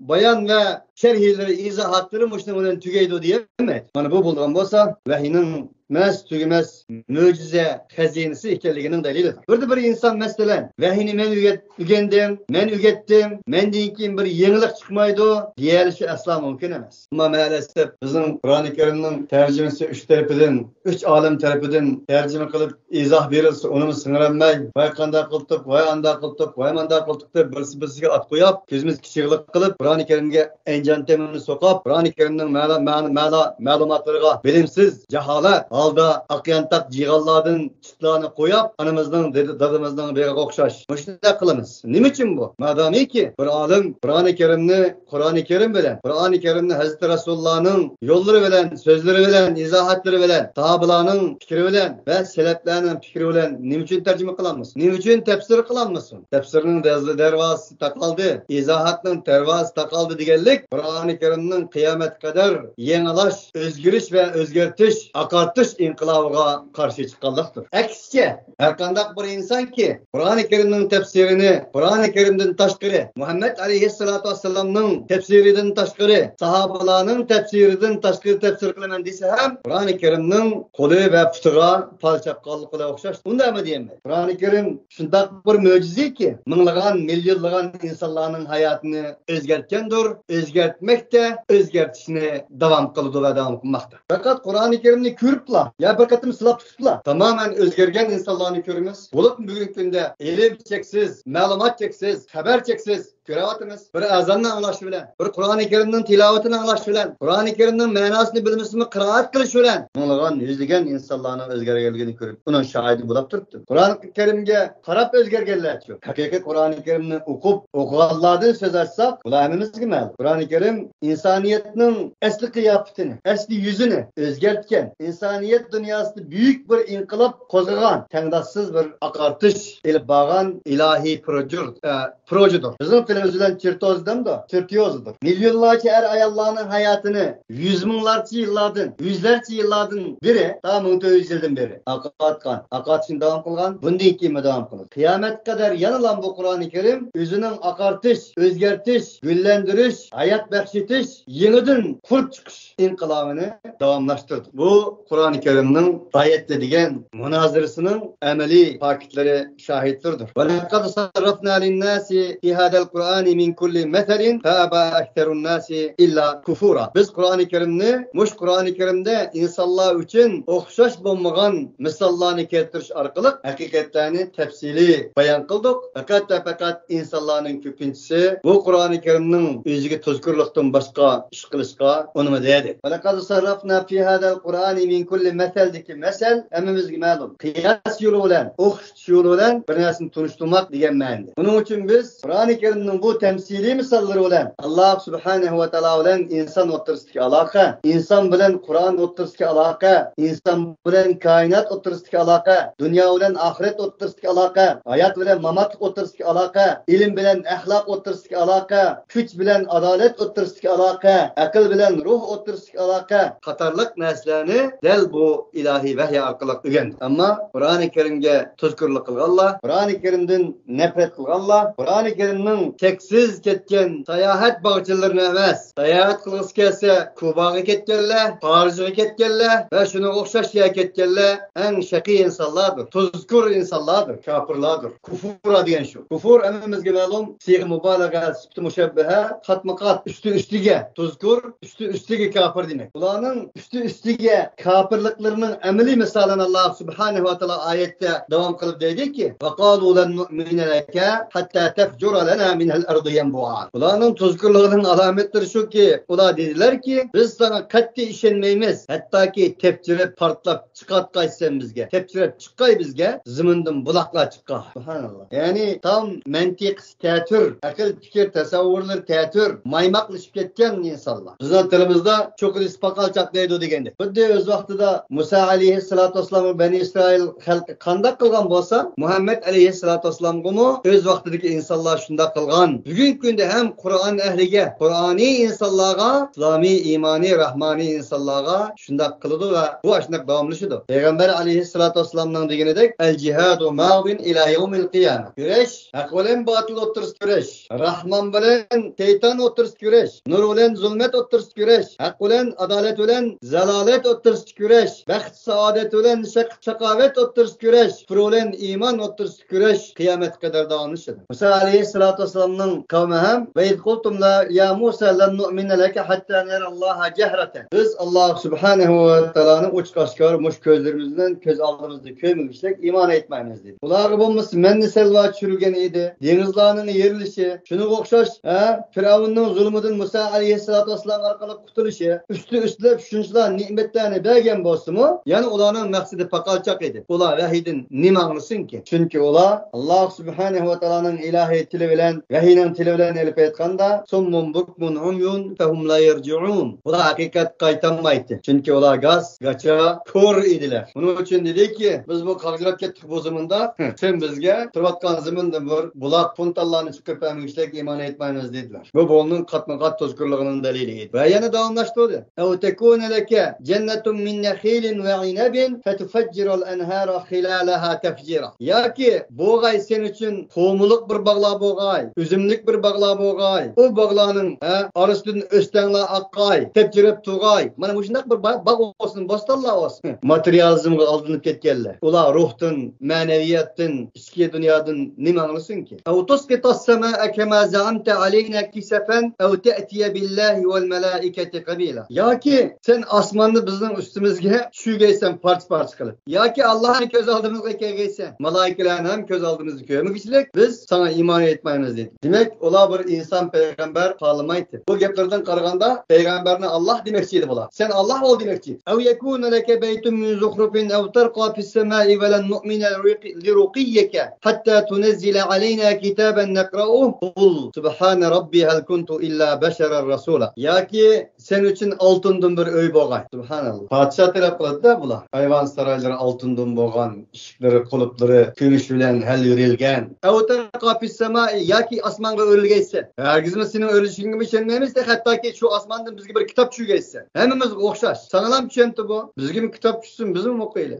بايان ۋە شەرھلىرى، ئىزاھاتلىرى مۇشۇنىڭ بىلەن تۈگەيدۇ دېيەلمەيدۇ. مانا بۇ بولىدىغان بولسا، ۋەھىينىڭ مەس تۈگىمەس مۆجىزە خەزىنىسى ئىكەنلىكىنىڭ دەلىلىدۇر. بىردە بىر ئىنسان، مەسىلەن، ۋەھىينى مەن ئۆگەت-، ئۆگەندىم، مەن ئۆگەتتىم، مەندىن كېيىن بىر يېڭىلىق چىقمايدۇ دېيەلىشى ئەسلا مۇمكىن ئەمەس. ئەمما مەئەلەسەپ، بىزنىڭ قۇرئانى كەرىمنىڭ تەرجىمىسى ئۈچ تەرىپىدىن، ئۈچ ئالىم تەرىپىدىن تەرجىمە قىلىپ ئىزاھ بېرىلسە، ئۇنىمۇ سىڭدۈرەلمەي، ۋاي قانداق قىلدۇق، ۋاي ئانداق قىلدۇق، ۋاي مانداق قىلدۇق دەپ، بىرسى بىرسىگە ئات قويۇپ، كۆزىمىز كىچىكلىك قىلىپ، قۇرئانى كەرىمگە ئەنجان تېمىنى سوقۇپ، قۇرئانى كەرىمنىڭ مەنا-، مەنا-، مەنا-، مەلۇماتلىرىغا بىلىمسىز، جاھالەت ھالدا ئاق يانتاق جىيغانلاردىن چىتلارنى قويۇپ، ئانىمىزنىڭ، دېدە-، دادىمىزنىڭ بېغىغا ئوخشاش. مۇشۇنداق قىلىمىز. نېمە ئۈچۈن بۇ؟ مادامىكى بىر ئالىم قۇرئانى كەرىمنى، قۇرئانى كەرىم بىلەن، قۇرئانى كەرىمنى ھەزرىتى رەسۇلۇللانىڭ يوللىرى بىلەن، سۆزلىرى بىلەن، ئىزاھاتلىرى بىلەن، ساھابىلارنىڭ پىكرى بىلەن ۋە سەلەپلەرنىڭ پىكرى بىلەن نېمە ئۈچۈن تەرجىمە قىلالمىسۇن؟ نېمە ئۈچۈن تەپسىر قىلالمىسۇن؟ تەپسىرنىڭ دەز-، دەرۋازىسى تاقالدى، ئىزاھاتنىڭ دەرۋازىسى تاقالدى دېگەنلىك قۇرئانى كەرىمنىڭ قىيامەتكە قەدەر يېڭىلاش، ئۆزگىرىش ۋە ئۆزگەرتىش، ئاقارتىش ئىنقىلابىغا قارشى چىققانلىقتۇر. ئەكسىچە، ھەرقانداق بىر ئىنسانكى قۇرئانى كەرىمنىڭ تەپسىرىنى، قۇرئانى كەرىمدىن تاشقىرى، مۇھەممەد ئەلەيھىسسالاتۇ ۋەسسالامنىڭ تەپسىرىدىن تاشقىرى، ساھابىلارنىڭ تەپسىرىدىن تاشقىرى تەپسىر قىلىمەن دېسە ھەم، قۇرئانى كەرىمنىڭ قولى ۋە پۇتىغا پال چاپقانلىق بىلەن ئوخشاش. ئۇنداقمۇ دېيەلمەيدۇ. قۇرئانى كەرىم شۇنداق بىر مۆجىزىكى، مىڭلىغان، مىليونلىغان ئىنسانلارنىڭ ھاياتىنى ئۆزگەرتكەندۇر، ئۆزگەرتىپ ئۆزگەرتمەكتە، ئۆزگەرتىشنى داۋام قىلىدۇ ۋە داۋام قىلماقتا. پەقەت قۇرئانى كەرىمنى كۆرۈپلا يا بىر قېتىم سىلاپ تۇتۇپلا تامامەن ئۆزگەرگەن ئىنسانلارنى كۆرىمىز. بولۇپمۇ بۈگۈنكى كۈندە ئىلىم چەكسىز، مەلۇمات چەكسىز، خەۋەر چەكسىز كۆرۈۋاتىمىز. بىر ئەزاننى ئاڭلاش بىلەن، بىر قۇرئانى كەرىمنىڭ تىلاۋىتىنى ئاڭلاش بىلەن، قۇرئانى كەرىمنىڭ مەناسىنى بىلمىسىمۇ قىرائەت قىلىش بىلەن مىڭلىغان، يۈزلىگەن ئىنسانلارنىڭ ئۆزگەرگەنلىكىنى كۆرۈپ، ئۇنىڭ شاھىدى بولۇپ تۇرۇپتۇ. قۇرئانى كەرىمگە قاراپ ئۆزگەرگەنلەرچۇ؟ ھەقىقىي قۇرئانى كەرىمنى ئوقۇپ، ئوقۇغانلاردىن سۆز ئاچساق، بۇلار ھەممىمىزگە مەلۇم. قۇرئانى كەرىم ئىنسانىيەتنىڭ ئەسلى قىياپىتىنى، ئەسلى يۈزىنى ئۆزگەرتكەن، ئىنسانىيەت دۇنياسىدا بۈيۈك بىر ئىنقىلاب قوزغىغان، تەڭداشسىز بىر ئاقارتىش ئېلىپ بارغان ئىلاھىي پروجېكت، ئە، پروژىدۇر. بىزنىڭ تىلىمىز بىلەن چىرتوز دەمدۇ، چىرتيوزىدۇر. مىليونلارچە ئەر-ئاياللارنىڭ ھاياتىنى يۈز مىڭلارچە يىللاردىن، يۈزلەرچە يىللاردىن بېرى، تا مىڭ تۆت يۈز يىلدىن بېرى ئاقارتقان، ئاقارتىشنى داۋام قىلغان، بۇندىن كېيىنمۇ داۋام قىلىدۇ. قىيامەتكە قەدەر يەنىلا بۇ قۇرئانى كەرىم ئۆزىنىڭ ئاقارتىش، ئۆزگەرتىش، گۈللەندۈرۈش، ھايات بەخش ئېتىش، يېڭىدىن قۇرۇپ چىقىش ئىنقىلابىنى داۋاملاشتۇردى. بۇ قۇرئانى كەرىمنىڭ ئايەتلەر دېگەن مۇنازىرىسىنىڭ ئەمەلىي پاكىتلىرى، شاھىتلىرىدۇر. ولقد صرفنا للناس في هذا القرآن من كل مثل فأبى أكثر الناس إلا كفورا. بىز قۇرئانى كەرىمنى، مۇشۇ قۇرئانى كەرىمدە ئىنسانلار ئۈچۈن ئوخشاش بولمىغان مىساللارنى كەلتۈرۈش ئارقىلىق ھەقىقەتلەرنى تەپسىلىي بايان قىلدۇق. پەقەت ۋە پەقەت ئىنسانلارنىڭ كۆپىنچىسى بۇ قۇرئانى كەرىمنىڭ ئۆزىگە تۇزكورلۇقتىن باشقا ئىش قىلىشقا ئۇنىمىدى، دېدى. ولقد صرفنا في هذا القرآن من كل مثل دىكى مەسەل ھەممىمىزگە مەلۇم. قىياس يولى بىلەن، ئوخشىتىش يولى بىلەن بىر نەرسىنى تونۇشتۇرماق دېگەن مەنىدە. بۇنىڭ ئۈچۈن بىز قۇرئانى كەرىمنىڭ بۇ تەمسىلىي مىساللىرى بىلەن ئاللا سۇبھانەھۇ ۋە تائالا بىلەن ئىنسان ئوتتۇرىسىدىكى ئالاقە، ئىنسان بىلەن قۇرئان ئوتتۇرىسىدىكى ئالاقە، ئىنسان بىلەن كائىنات ئوتتۇرىسىدىكى ئالاقە، دۇنيا بىلەن ئاخىرەت ئوتتۇرىسىدىكى ئالاقە، ھايات بىلەن ماماتلىق ئوتتۇرىسىدىكى ئالاقە، ئىلىم بىلەن ئەخلاق ئوتتۇرىسىدىكى ئالاقە، كۈچ بىلەن ئادالەت ئوتتۇرىسىدىكى ئالاقە، ئەقىل بىلەن روھ ئوتتۇرىسىدىكى ئالاقە قاتارلىق نەرسىلەرنى دەل بۇ ئىلاھىي ۋەھىي ئارقىلىق ئۆگەندى. ئەمما قۇرئانى كەرىمگە تۇزكورلۇق قىلغانلار، قۇرئانى كەرىمدىن نەپرەت قىلغانلار، قۇرئانى كەرىمنىڭ چەكسىز كەتكەن ساياھەت باغچىلىرىنى ئەمەس، ساياھەت قىلغۇسى كەلسە كۇباغا كەتكەنلەر، خارجىغا كەتكەنلەر ۋە شۇنىڭغا ئوخشاش يەرگە كەتكەنلەر ئەڭ شەقىي ئىنسانلاردۇر، تۇزكور ئىنسانلاردۇر، كاپىرلاردۇر. كۇفۇرا دېگەن شۇ. كۇفۇر ھەممىمىزگە مەلۇم، سىيغە مۇبالىغە، سۈپىتى مۇشەببىھە، قاتمۇ قات، ئۈستى ئۈستىگە تۇزكور، ئۈستى ئۈستىگە كاپىر دېمەك. بۇلارنىڭ ئۈستى ئۈستىگە كاپىرلىقلىرىنىڭ ئەمەلىي مىسالىنى ئاللا سۇبھانەھۇ ۋە تائالا ئايەتتە داۋام قىلىپ دەيدۇكى، وقالوا لن نؤمن لك حتى تفجر لنا من الأرض ينبوعا. بۇلارنىڭ تۇزكورلۇقىنىڭ ئالامەتلىرى شۇكى، ئۇلار دېدىلەركى، بىز ساڭا قەتئىي ئىشەنمەيمىز، ھەتتاكى تەپچىرىپ، پارتلاپ چىقارتقايسەن بىزگە، تەپچىرەپ چىققاي بىزگە، زېمىندىن بۇلاقلار چىققاي. سۇبھاناللا. يەنى تام مەنتىق تەتۈر، ئەقىل پىكىر تەسەۋۋۇرلىرى تەتۈر، مايماقلىشىپ كەتكەن ئىنسانلار. بىزنىڭ تىلىمىزدا چوقۇدىسى پاقالچاق دەيدۇ دېگەندەك. خۇددى ئۆز ۋاقتىدا مۇسا ئەلەيھىسسالاتۇ ۋەسسالام ۋە بەنى ئىسرائىل خەلقى قانداق قىلغان بولسا، مۇھەممەد ئەلەيھىسسالاتۇ ۋەسسالامغىمۇ ئۆز ۋاقتىدىكى ئىنسانلار شۇنداق قىلغان. بۈگۈنكى كۈندە ھەم قۇرئان ئەھلىگە، قۇرئانىي ئىنسانلارغا، ئىسلامىي، ئىمانىي، رەھمانىي ئىنسانلارغا شۇنداق قىلىدۇ ۋە بۇ ئاشۇنداق داۋاملىشىدۇ. پەيغەمبەر ئەلەيھىسسالاتۇ ۋەسسالامنىڭ دېگىنىدەك، الجهاد ماض إلى يوم القيامة. كۈرەش، ھەق بىلەن باتىل ئوتتۇرىسىدا كۈرەش، راھمان بىلەن شەيتان ئوتتۇرىسىدا كۈرەش، نۇر بىلەن زۇلمەت ئوتتۇرىسىدا كۈرەش، ھەق بىلەن ئادالەت بىلەن زالالەت ئوتتۇرىسىدا كۈرەش، بەخت سائادەت بىلەن شەق-، شاقاۋەت ئوتتۇرىسىدا كۈرەش، كۇفر بىلەن ئىمان ئوتتۇرىسىدا كۈرەش قىيامەتكە قەدەر داۋاملىشىدۇ. مۇسا ئەلەيھىسسالاتۇ ۋەسسالامنىڭ قەۋمى ھەم، وإذ قلتم يا موسى لن نؤمن لك حتى نرى الله جهرة. بىز ئاللا سۇبھانەھۇ ۋە تائالانى ئوچۇق ئاشكارا مۇشۇ كۆزلىرىمىز بىلەن كۆز ئالدىمىزدا كۆرمىگۈچىلىك ئىمان ئېيتمايمىز، دېدى. ئۇلارغا بولمىسا مەننى سەلۋا چۈشۈرگەن ئىدى، دېڭىزلارنىڭ يېرىلىشى، شۇنىڭغا ئوخشاش، ھە، پىرئەۋننىڭ زۇلمىدىن مۇسا ئەلەيھىسسالاتۇ ۋەسسالام ئارقىلىق قۇتۇلۇشى، ئۈستى ئۈستىلەپ شۇنچىلا نېمەتلەرنى بەرگەن بولسىمۇ، يەنە ئۇلارنىڭ مەقسىتى پاقالچاق ئىدى. ئۇلار ۋەھىيدىن نېمە ئاڭلىسۇنكى؟ چۈنكى ئۇلار ئاللا سۇبھانەھۇ ۋە تائالانىڭ ئىلاھىي تىلى بىلەن، ۋەھىينىڭ تىلى بىلەن ئېلىپ ئېيتقاندا، صم بكم عمي فهم لا يرجعون. ئۇلار ھەقىقەتكە قايتالمايتتى. چۈنكى ئۇلار گاس، گاچا، كور ئىدىلەر. بۇنىڭ ئۈچۈن دېدىكى، بىز بۇ قاغجىراپ كەتتۇق بۇ زېمىندا. سەن بىزگە تۇرۇۋاتقان زېمىندىن بىر بۇلاق، پۇنتاللارنى چىقىرىپ بەرمىگۈچىلىك ئىمان ئېيتمايمىز، دېدىلەر. بۇ بۇنىڭ قاتمۇ قات تۇزكورلۇقىنىڭ دەلىلى ئىدى. ۋە يەنە داۋاملاشتۇردى. أو تكون لك جنة من نخيل وعنب فتفجر الأنهار خلالها تفجيرا. ياكى بولغاي سەن ئۈچۈن قومۇلۇق بىر باغلار بولغاي، ئۈزۈملۈك بىر باغلار بولغاي، ئۇ باغلارنىڭ، ھە، ئارىسىدىن ئۆستەڭلار ئاققاي، تەپچىرەپ تۇرغاي. مانا مۇشۇنداق بىر با-، باغ بولسۇن، بوستانلار بولسۇن. ماتېرىيالىزمغا ئالدىنىپ كەتكەنلەر. ئۇلار روھتىن، مەنەۋىيەتتىن، ئىچكى دۇنيادىن نېمە ئاڭلىسۇنكى؟ أو تسقط السماء كما زعمت علينا كسفا أو تأتي بالله والملائكة قبيلا. ياكى سەن ئاسماننى بىزنىڭ ئۈستىمىزگە چۈشۈرگەيسەن پارچە-پارچە قىلىپ. ياكى ئاللاھنى كۆز ئالدىمىزغا كەلگەيسەن، مالائىكىلەرنى ھەم كۆز ئالدىمىزدا كۆرمىگۈچىلىك بىز ساڭا ئىمان ئېيتمايمىز دېدى. دېمەك، ئۇلار بىر ئىنسان پەيغەمبەر خالىمايتتى. بۇ گەپلەردىن قارىغاندا پەيغەمبەرنى ئاللاھ دېمەكچى ئىدى بۇلار. سەن ئاللاھ بول دېمەكچى. أو يكون لك بيت من زخرف أو ترقى في السماء ولن نؤمن لرقيك حتى تنزل علينا كتابا نقرؤه قل سبحان ربي هل كنت إلا بشرا رسولا. ياكى سەن ئۈچۈن ئالتۇندىن بىر ئۆي بولغاي. سۇبھاناللا. پادىشاھ تەلەپ قىلىدۇ-دە بۇلار. ئايۋان سارايلىرى ئالتۇندىن بولغان، ئىشىكلىرى، قۇلۇپلىرى كۈمۈش بىلەن ھەل يۆرۈلگەن. أو ترقى في السماء، ياكى ئاسمانغا ئۆرۈلگەيسەن. ھەرگىزمۇ سېنىڭ ئۆرۈلۈشۈڭگىمۇ ئىشەنمەيمىز، ھەتتاكى شۇ ئاسماندىن بىزگە بىر كىتاب چۈشۈرگەيسەن. ھەممىمىزگە ئوخشاش. ساڭىلام چۈشەمتى بۇ؟ بىزگىمۇ كىتاب چۈشسۇن، بىزمۇ ئوقۇيلى.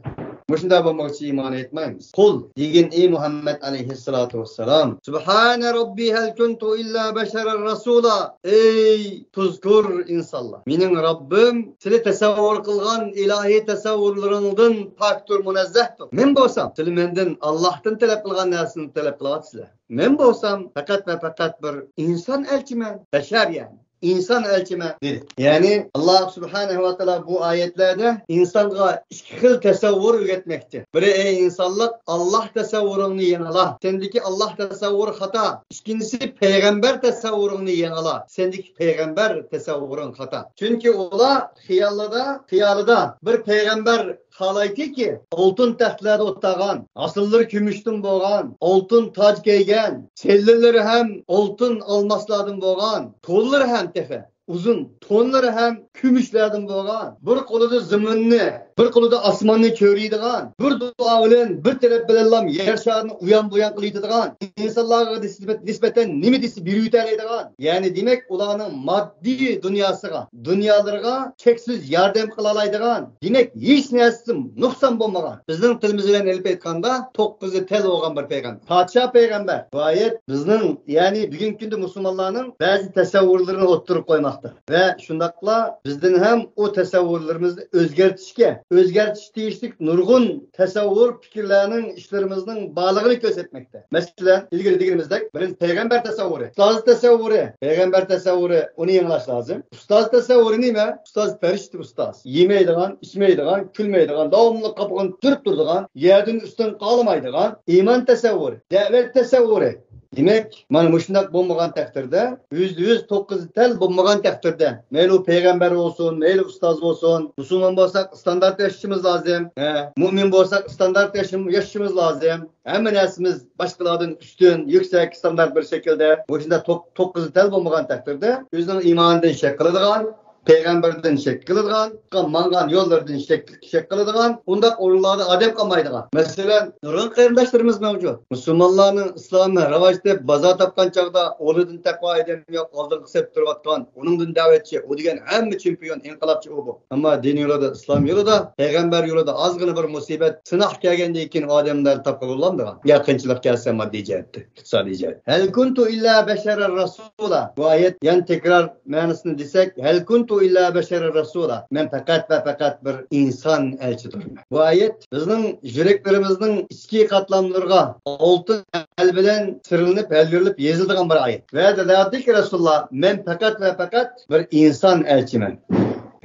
مۇشۇنداق بولمىغۇچە ئىمان ئېيتمايمىز. قل دېگىن، ئى مۇھەممەد ئەلەيھىسسالاتۇ ۋەسسالام. سۇبھانە رەببى ھەل كۇنتۇ ئىللا بەشەرەر رەسۇلا. ئەي تۇزكور ئىنسانلار، مېنىڭ رەببىم سىلى تەسەۋۋۇر قىلغان ئىلاھىي تەسەۋۋۇرلىرىڭدىن پاكتۇر، مۇنەززەھتۇر. مەن بولسام سىلى مەندىن، ئاللاھتىن تەلەپ قىلغان نەرسىنى تەلەپ قىلىۋاتىسىلەر. مەن بولسام پەقەت ۋە پەقەت بىر ئىنسان ئەلچىمەن، بەشەر يەنى. ئىنسان ئەلچىمەن دېدى. يەنى ئاللاھ سۇبھانەھۇ ۋە تائالا بۇ ئايەتلەردە ئىنسانغا ئىككى خىل تەسەۋۋۇر ئۆگەتمەكچى. بىرى، ئەي ئىنسانلىق، ئاللاھ تەسەۋۋۇرۇڭنى يېڭىلا. سەندىكى ئاللاھ تەسەۋۋۇرى خاتا. ئىككىنچىسى، پەيغەمبەر تەسەۋۋۇرۇڭنى يېڭىلا. سەندىكى پەيغەمبەر تەسەۋۋۇرۇڭ خاتا. چۈنكى ئۇلار خىيالىدا، خىيالىدا بىر پەيغەمبەر خالايتتىكى، ئالتۇن تەختلەردە ئولتۇرغان، ھاسىللىرى كۈمۈشتىن بولغان، ئالتۇن تاج كىيگەن، چېلىلىرى ھەم ئالتۇن ئالماسلاردىن بولغان، تونلىرى ھەم تېخى ئۇزۇن، تونلىرى ھەم كۈمۈشلەردىن بولغان، بىر قولىدا زېمىننى، بىر قولىدا ئاسماننى چۆرىيدىغان، بىر دۇئا بىلەن بىر تەرەپ بىلەنلا يەر شارىنى ئۇيان-بۇيان قىلىۋېتىدىغان، ئىنسانلارغا نىسبەت-، نىسبەتەن نېمە دېسە بېرىۋېتەلەيدىغان، يەنى دېمەك، ئۇلارنىڭ ماددىي دۇنياسىغا، دۇنيالىرىغا چەكسىز ياردەم قىلالايدىغان، دېمەك، ھېچ نەرسىسى نۇقسان بولمىغان، بىزنىڭ تىلىمىز بىلەن ئېلىپ ئېيتقاندا، توققۇزى تەل بولغان بىر پەيغەمبەر. پادىشاھ پەيغەمبەر. بۇ ئايەت بىزنىڭ، يەنى بۈگۈنكى كۈندە مۇسۇلمانلارنىڭ بەزى تەسەۋۋۇرلىرىنى ئوتتۇرىغا قويماقتا ۋە شۇنداقلا بىزدىن ھەم ئۇ تەسەۋۋۇرلىرىمىزنى ئۆزگەرتىشكە، ئۆزگەرتىش تېگىشلىك نۇرغۇن تەسەۋۋۇر، پىكىرلەرنىڭ، ئىشلىرىمىزنىڭ بارلىقىنى كۆرسەتمەكتە. مەسىلەن، ئىلگىرى دېگىنىمىزدەك، بىرىنچى پەيغەمبەر تەسەۋۋۇرى، ئۇستاز تەسەۋۋۇرى، پەيغەمبەر تەسەۋۋۇرى، ئۇنى يېڭىلاش لازىم. ئۇستاز تەسەۋۋۇرى نېمە؟ ئۇستاز پەرىشتە ئۇستاز. يېمەيدىغان، ئىچمەيدىغان، كۈلمەيدىغان، داۋاملىق قاپىقىنى تۈرۈپ تۇرىدىغان، يەردىن ئۈستۈن قالمايدىغان، ئىمان تەسەۋۋۇرى، دەۋەت تەسەۋۋۇرى. دېمەك، مانا مۇشۇنداق بولمىغان تەقدىردە، يۈزدە يۈز توققۇزى تەل بولمىغان تەقدىردە، مەيلى ئۇ پەيغەمبەر بولسۇن، مەيلى ئۇستاز بولسۇن، مۇسۇلمان بولساق ئىستاندارت ياشىشىمىز لازىم، ھە، مۇئمىن بولساق ئىستاندارت ياشىم-، ياشىشىمىز لازىم. ھەممە نەرسىمىز باشقىلاردىن ئۈستۈن، يۈكسەك، ئىستاندارت بىر شەكىلدە، مۇشۇنداق توق-، توققۇزى تەل بولمىغان تەقدىردە، ئۆزىنىڭ ئىمانىدىن شەك قىلىدىغان، پەيغەمبىرىدىن شەك قىلىدىغان، ماڭغان يوللىرىدىن شەك، شەك قىلىدىغان، ئۇنداق ئورۇنلاردا ئادەم قالمايدىغان. مەسىلەن، نۇرغۇن قېرىنداشلىرىمىز مەۋجۇت. مۇسۇلمانلارنىڭ ئىسلامى راۋاج تېپىپ، بازار تاپقان چاغدا ئورنىدىن تەقۋا ئادەم يوق، ئالدىنقى سەپتە تۇرۇۋاتقان، ئۇنىڭدىن دەۋەتچى، ئۇ دېگەن ھەممە چېمپىيون، ئىنقىلابچى ئۇ بۇ. ئەمما دىن يولىدا، ئىسلام يولىدا، پەيغەمبەر يولىدا ئازغىنا بىر مۇسىبەت، سىناق كەلگەندىن كېيىن ئۇ ئادەملەر تاپقىلى بولامدىغان؟ يا قىيىنچىلىق كەلسە ماددىي جەھەتتە، ئىقتىسادىي جەھەتتە. ھەل كۇنتۇ ئىللا بەشەرەر رەسۇلا. بۇ ئايەت يەنە تەكرار مەنىسىنى دېسەك، ھەل كۇنتۇ ئىللا بەشەرەر رەسۇلا. مەن پەقەت ۋە پەقەت بىر ئىنسان ئەلچىدۇرمەن. بۇ ئايەت بىزنىڭ يۈرەكلىرىمىزنىڭ ئىچكى قاتلاملىرىغا ئالتۇن ھەل بىلەن سىرلىنىپ، ھەل يۆرۈلۈپ يېزىلىدىغان بىر ئايەت. ۋە دەۋەتتىكى رەسۇلۇللا، مەن پەقەت ۋە پەقەت بىر ئىنسان ئەلچىمەن.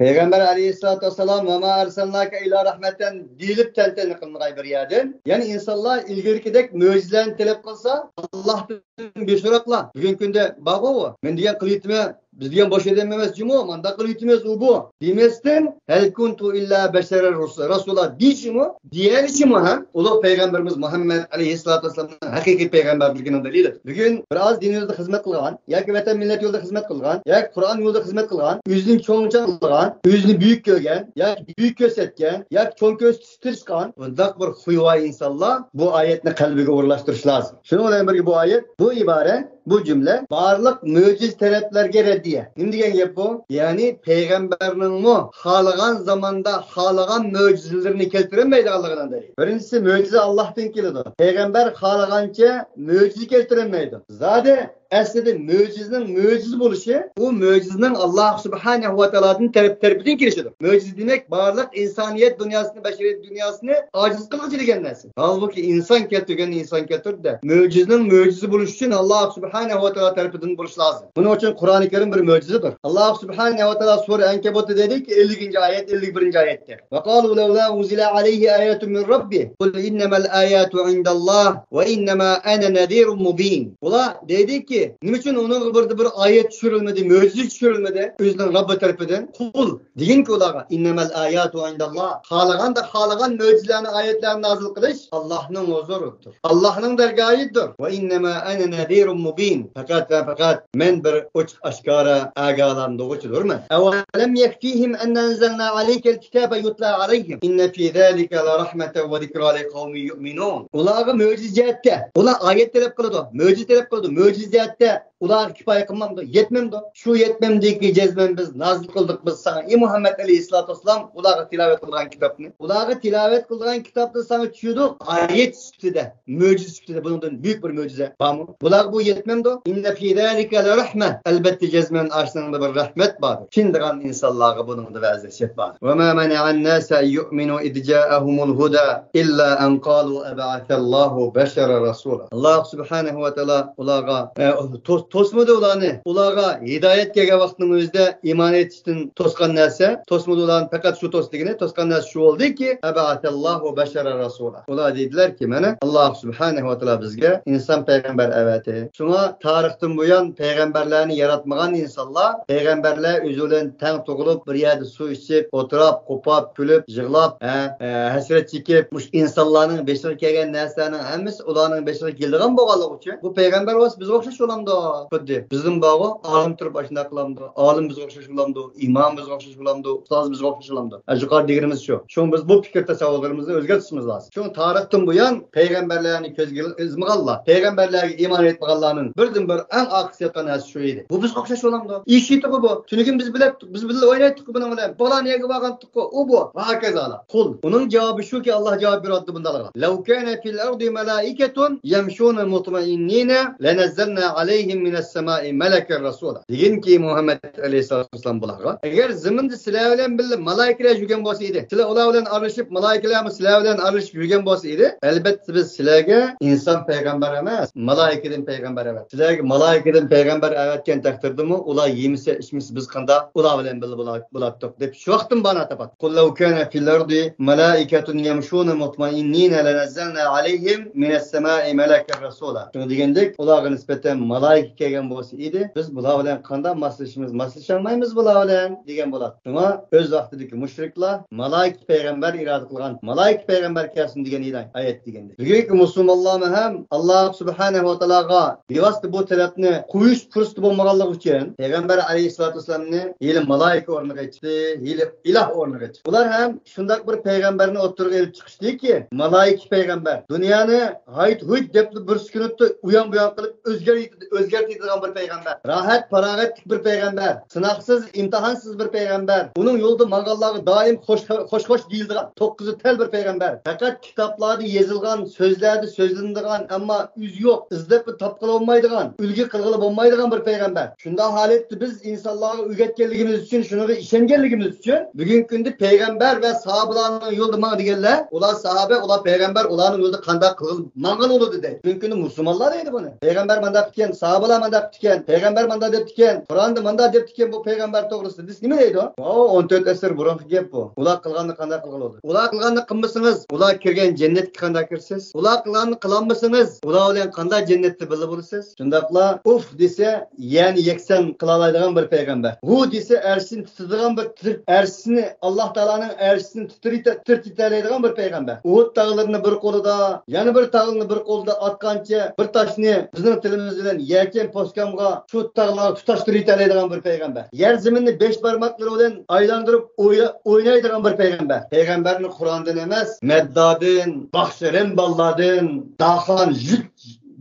پەيغەمبەر ئەلەيھىسسالاتۇ ۋەسسالام، ۋە ما ئەرسەلناكە ئىللا رەھمەتەن دېيىلىپ تەنتەنە قىلىنغان بىر يەردىن. يەنى ئىنسانلار ئىلگىرىكىدەك مۆجىزىلەرنى تەلەپ قىلسا، ئاللاھتىن بىسوراقلا. بۈگۈنكى كۈندە بارغۇ، مەن دېگەن قىلىۋېتىمەن، بىز دېگەن بوش ئادەم ئەمەس جۇمۇ، مانداق قىلىۋېتىمىز ئۇ بۇ دېمەستىن، ھەل كۇنتۇ ئىللا بەشەرەر رەسۇلا دېيىشىمۇ، دېيەلىشىمۇ ھەم ئۇلۇغ پەيغەمبىرىمىز مۇھەممەد ئەلەيھىسسالاتۇ ۋەسسالامنىڭ ھەقىقىي پەيغەمبەرلىكىنىڭ دەلىلى. بۈگۈن بىر ئاز دىن يولىدا خىزمەت قىلغان ياكى ۋەتەن مىللەت يولىدا خىزمەت قىلغان ياكى قۇرئان يولىدا خىزمەت قىلغان، ئۆزىنى چوڭ چاغلىغان، ئۆزىنى بۈيۈك كۆرگەن ياكى بۈيۈك كۆرسەتكەن ياكى چوڭ كۆرسىتىش تىرىشقان بۇنداق بىر خۇيۋاي ئىنسانلار بۇ ئايەتنى قەلبىگە ئورۇنلاشتۇرۇش لازىم. شۇنىڭ بىلەن بىرگە بۇ ئايەت، بۇ ئىبارە، بۇ جۈملە بارلىق مۆجىزە تەرەپلەرگە رەددىيە. نېمە دېگەن گەپ بۇ؟ يەنى پەيغەمبەرنىڭمۇ خالىغان زاماندا خالىغان مۆجىزىلىرىنى كەلتۈرەلمەيدىغانلىقىنىڭ دەلىلى. بىرىنچىسى، مۆجىزە ئاللاھتىن كېلىدۇ. پەيغەمبەر خالىغانچە مۆجىزە كەلتۈرەلمەيدۇ. زادى ئەسلىدە مۆجىزىنىڭ مۆجىزە بولۇشى، ئۇ مۆجىزىنىڭ ئاللاھ سۇبھانەھۇ ۋە تائالادىن تەرەپ، تەرىپىدىن كېلىشىدۇ. مۆجىزە دېمەك، بارلىق ئىنسانىيەت دۇنياسىنى، بەشەرىيەت دۇنياسىنى ئاجىز قىلغۇچى دېگەن نەرسە. ھالبۇكى، ئىنسان كەلتۈرگەننى ئىنسان كەلتۈردى-دە، مۆجىزىنىڭ مۆجىزە بولۇشى ئۈچۈن ئاللاھ سۇبھانەھۇ ۋە تائالا تەرىپىدىن بولۇشى لازىم. بۇنىڭ ئۈچۈن قۇرئانى كەرىم بىر مۆجىزىدۇر. ئاللاھ سۇبھانەھۇ ۋە تائالا سۈرە ئەنكەبۇتتا دېدىكى، ئەللىكىنچى ئايەت، ئەللىك بىرىنچى ئايەتتە، ۋە قالۇ لەۋلا ئۇنزىلە ئەلەيھى ئايەتۇن مىن رەببىھ، قۇل ئىننەمەل ئايەتۇ ئىندەللاھ ۋە ئىننەما ئەنە نەزىرۇن مۇبىن. ئۇلار دەيدىكى، نېمە ئۈچۈن ئۇنىڭغا بىر، بىر ئايەت چۈشۈرۈلمىدى، مۆجىزە چۈشۈرۈلمىدى ئۆزىنىڭ رەببى تەرىپىدىن؟ قۇل، دېگىنكى ئۇلارغا، ئىننەمەل ئايەتۇ ئىندەللاھ، خالىغاندا خالىغان مۆجىزىلەرنى، ئايەتلەرنى نازىل قىلىش ئاللاھنىڭ ھۇزۇرىدۇر، ئاللاھنىڭ دەرگاھىدۇر. ۋە ئىننەما ئەنە نەزىرۇن مۇبىن، پەقەت ۋە پەقەت مەن بىر ئوچۇق ئاشكارا ئاگاھلاندۇرغۇچىدۇرمەن. ئەۋەلەم يەكفىھىم ئەننا ئەنزەلنا ئەلەيكەل كىتابە يۇتلا ئەلەيھىم ئىننە فى زالىكە لەرەھمەتەن ۋە زىكرا لىقەۋمىن يۇئمىنۇن. ئۇلارغا مۆجىزە جەھەتتە، ئۇلار ئايەت تەلەپ قىلىدۇ، مۆجىزە تەلەپ قىلىدۇ، مۆجىزە جەھەتتە ئۇلارغا كىپايە قىلمامدۇ؟ يەتمەمدۇ؟ شۇ يەتمەمدىكى جەزمەن بىز نازىل قىلدۇق بىز ساڭا، ئى مۇھەممەد ئەلەيھىسسالاتۇ ۋەسسالام، ئۇلارغا تىلاۋەت قىلغان كىتابنى. ئۇلارغا تىلاۋەت قىلغان كىتابنى ساڭا چۈشۈردۇق ئايەت سۈپىتىدە، مۆجىزە سۈپىتىدە. بۇنىڭدىن بۈيۈك بىر مۆجىزە بارمۇ؟ بۇلارغا بۇ يەتمەمدۇ؟ ئىننە فى زالىكە لەرەھمە. ئەلبەتتە، جەزمەن ئاشۇنىڭدا بىر رەھمەت باردۇر. چىن دېگەن ئىنسانلارغا بۇنىڭدا ۋەز نەسىھەت باردۇر. ۋە ما مەنەئەن ناسە ئەن يۇئمىنۇ ئىز جائەھۇمۇل ھۇدا ئىللا ئەن قالۇ ئەبئەسەللاھۇ بەشەرەن رەسۇلا. ئاللاھ سۇبھانەھۇ ۋە تائالا ئۇلارغا، ئە، توس-، توسمىدى ئۇلارنى. ئۇلارغا ھىدايەت كەلگەن ۋاقىتنىڭ ئۆزىدە ئىمان ئېيتىشتىن توسقان نەرسە، توسمىدى ئۇلارنى، پەقەت شۇ توسى دېگىنى، توسقان نەرسە شۇ بولدىكى، ئەبئەسەللاھۇ بەشەرەن رەسۇلا. ئۇلار دېدىلەركى، مانا، ئاللاھ سۇبھانەھۇ ۋە تائالا بىزگە ئىنسان پەيغەمبەر ئەۋەتتى. شۇڭا تارىختىن بۇيان پەيغەمبەرلەرنى ياراتمىغان ئىنسانلار پەيغەمبەرلەر ئۆزى بىلەن تەڭ تۇغۇلۇپ، بىر يەردە سۇ ئىچىپ، ئولتۇراپ، قوپاپ، كۈلۈپ، يىغلاپ، ھە، ھە، ھەسرەت چېكىپ، مۇشۇ ئىنسانلارنىڭ بېشىغا كەلگەن نەرسىلەرنىڭ ھەممىسى ئۇلارنىڭ بېشىغا كېلىدىغان بولغانلىقى ئۈچۈن، بۇ پەيغەمبەر بولسا بىزگە ئوخشاش بولامدۇ؟ خۇددى بىزدىن بارغۇ، ئالىم تۇرۇپ ئاشۇنداق قىلامدۇ؟ ئالىم بىزگە ئوخشاش بولامدۇ؟ ئىمام بىزگە ئوخشاش بولامدۇ؟ ئۇستاز بىزگە ئوخشاش بولامدۇ؟ ھە، يۇقىرىدا دېگىنىمىز شۇ. شۇڭا بىز بۇ پىكىر تەسەۋۋۇرلىرىمىزنى ئۆزگەرتىشىمىز لازىم. شۇڭا تارىختىن بۇيان پەيغەمبەرلەرنى كۆزگە ئىلمىغانلار، پەيغەمبەرلەرگە ئىمان ئېيتمىغانلارنىڭ بىردىن بىر ئەڭ ئارقىسى ياتقان نەرسە شۇ ئىدى. بۇ بىزگە ئوخشاش بولامدۇ؟ ئىشىتىغۇ بۇ. تۈنۈگۈن بىز بىلەتتۇق، بىز بىللە ئوينايتتۇق بۇنىڭ بىلەن. پالان يەرگە بارغانتۇققۇ، ئۇ بۇ. ۋە ھاكازالا. قۇل. ئۇنىڭ جاۋابى شۇكى، ئاللاھ جاۋاب بېرىۋاتىدۇ بۇنداقلارغا. لەۋ كانە فىل ئەردى مەلائىكەتۇن يەمشۇنە مۇتمەئىننىنە لەنەززەلنە ئەلەيھىم مىنەس سەمائى مەلەكەن رەسۇلا. دېگىنكى مۇھەممەد ئەلەيھىسسالاتۇ ۋەسسالام بۇلارغا، ئەگەر زېمىندا سىلەر بىلەن بىللە مالايىكىلەر يۈرگەن بولسا ئىدى، سىلەر ئۇلار بىلەن ئارىلىشىپ، مالايىكىلەرمۇ سىلەر بىلەن ئارىلىشىپ يۈرگەن بولسا ئىدى، ئەلبەتتە بىز سىلەرگە ئىنسان پەيغەمبەر ئەمەس، مالايىكىدىن پەيغەمبەر ئەۋەتتۇق. سىلەرگە مالايىكىدىن پەيغەمبەر ئەۋەتكەن تەقدىردىمۇ ئۇلار يېمىسە، ئىچمىسە بىز قانداق ئۇلار بىلەن بىللە بولا-، بولاتتۇق دەپ شۇ ۋاقىتتىن بانا تاپاتتۇق. قۇل لەۋ كانە فىل ئەردى مالايىكەتۇن يەمشۇنە مۇتمەئىننىنە لەنەززەلنە ئەلەيھىم مىنەس سەمائى مەلەكەن رەسۇلا. شۇنى دېگەندەك، ئۇلارغا نىسبەتەن مالايىكە كەلگەن بولسا ئىدى، بىز بۇلار بىلەن قانداق ماسلىشىمىز؟ ماسلىشالمايمىز بۇلار بىلەن، دېگەن بولاتتى. شۇڭا ئۆز ۋاقتىدىكى مۇشرىكلار مالايىكە پەيغەمبەر ئىرادە قىلغان، مالايىكە پەيغەمبەر كەلسۇن دېگەن ئىدى ئايەت دېگەندەك. بۈگۈنكى مۇسۇلمانلارمۇ ھەم ئاللاھ سۇبھانەھۇ ۋە تائالاغا بىۋاسىتە بۇ تەلەپنى قويۇش پۇرسىتى بولمىغانلىقى ئۈچۈن، پەيغەمبەر ئەلەيھىسسالاتۇ ۋەسسالامنى ھېلى مالايىكە ئورنىغا ئېيتتى، ھېلى ئىلاھ ئورنىغا ئېيتتى. ئۇلار ھەم شۇنداق بىر پەيغەمبەرنى ئوتتۇرىغا ئېلىپ چىقىشتىكى، مالايىكە پەيغەمبەر دۇنيانى ھايت ھۇيت دەپلا بىر سېكۇنتتا ئۇيان بۇيان قىلىپ ئۆزگەر-، ئۆزگەرتىدىغان بىر پەيغەمبەر، راھەت پاراغەتلىك بىر پەيغەمبەر، سىناقسىز، ئىمتىھانسىز بىر پەيغەمبەر، ئۇنىڭ يولىدا ماڭغانلارغا دائىم خوش، خوش، خوش دېيىلىدىغان، توققۇزى تەل بىر پەيغەمبەر، پەقەت كىتابلاردا يېزىلغان، سۆزلەردە سۆزلىنىدىغان، ئەمما ئىزى يوق، ئىزدەپلا تاپقىلى بولمايدىغان، ئۈلگە قىلغىلى بولمايدىغان بىر پەيغەمبەر. شۇنداق ھالەتتە بىز ئىنسانلارغا ئۆگەتكەنلىكىمىز ئۈچۈن، شۇنىڭغا ئىشەنگەنلىكىمىز ئۈچۈن، بۈگۈنكى كۈندە پەيغەمبەر ۋە ساھابىلارنىڭ يولىدا ماڭ دېگەنلەر، ئۇلار ساھابە، ئۇلار پەيغەمبەر، ئۇلارنىڭ يولىدا قانداق قىلغىلى ماڭغىلى بولىدۇ دەيدۇ. بۈگۈنكى كۈندە مۇسۇلمانلار دەيدۇ بۇنى. پەيغەمبەر مانداق ئىكەن، ساھابىلار مانداق ئىكەن، پەيغەمبەر مانداق دەپتىكەن، قۇرئاندا مانداق دەپتىكەن بۇ پەيغەمبەر توغرىسىدا دېسە نېمە دەيدۇ؟ ئاۋۇ ئون تۆت ئەسىر بۇرۇنقى گەپ بۇ. ئۇلار قىلغاننى قانداق قىلغىلى بولىدۇ؟ ئۇلار قىلغاننى قىلمىسىڭىز، ئۇلار كىرگەن جەننەتكە قانداق كىرىسىز؟ ئۇلار قىلغاننى قىلالمىسىڭىز، ئۇلار بىلەن قانداق جەننەتتە بىللە بولىسىز؟ شۇنداقلا ئۇف دېسە، يەرنى يەكسان قىلالايدىغان بىر پەيغەمبەر. ھۇ دېسە، ئەرشىنى تىتىدىغان بىر تىتىر-، ئەرشىنى، ئاللاھ تائالانىڭ ئەرشىنى تىترىتە-، تىترىتەلەيدىغان بىر پەيغەمبەر. ئۇھۇد تاغلىرىنى بىر قولىدا، يەنە بىر تاغنى بىر قولىدا ئاتقانچە، بىر تاشنى بىزنىڭ تىلىمىز بىلەن يەكەن پوسكامغا شۇ تاغلارغا تۇتاشتۇرۇۋېتەلەيدىغان بىر پەيغەمبەر. يەر زېمىننى بەش بارماقلىرى بىلەن ئايلاندۇرۇپ ئوينا-، ئوينايدىغان بىر پەيغەمبەر. پەيغەمبەرنى قۇرئاندىن ئەمەس، مەددادىن، باخشى رەمباللاردىن، داخان، يۈت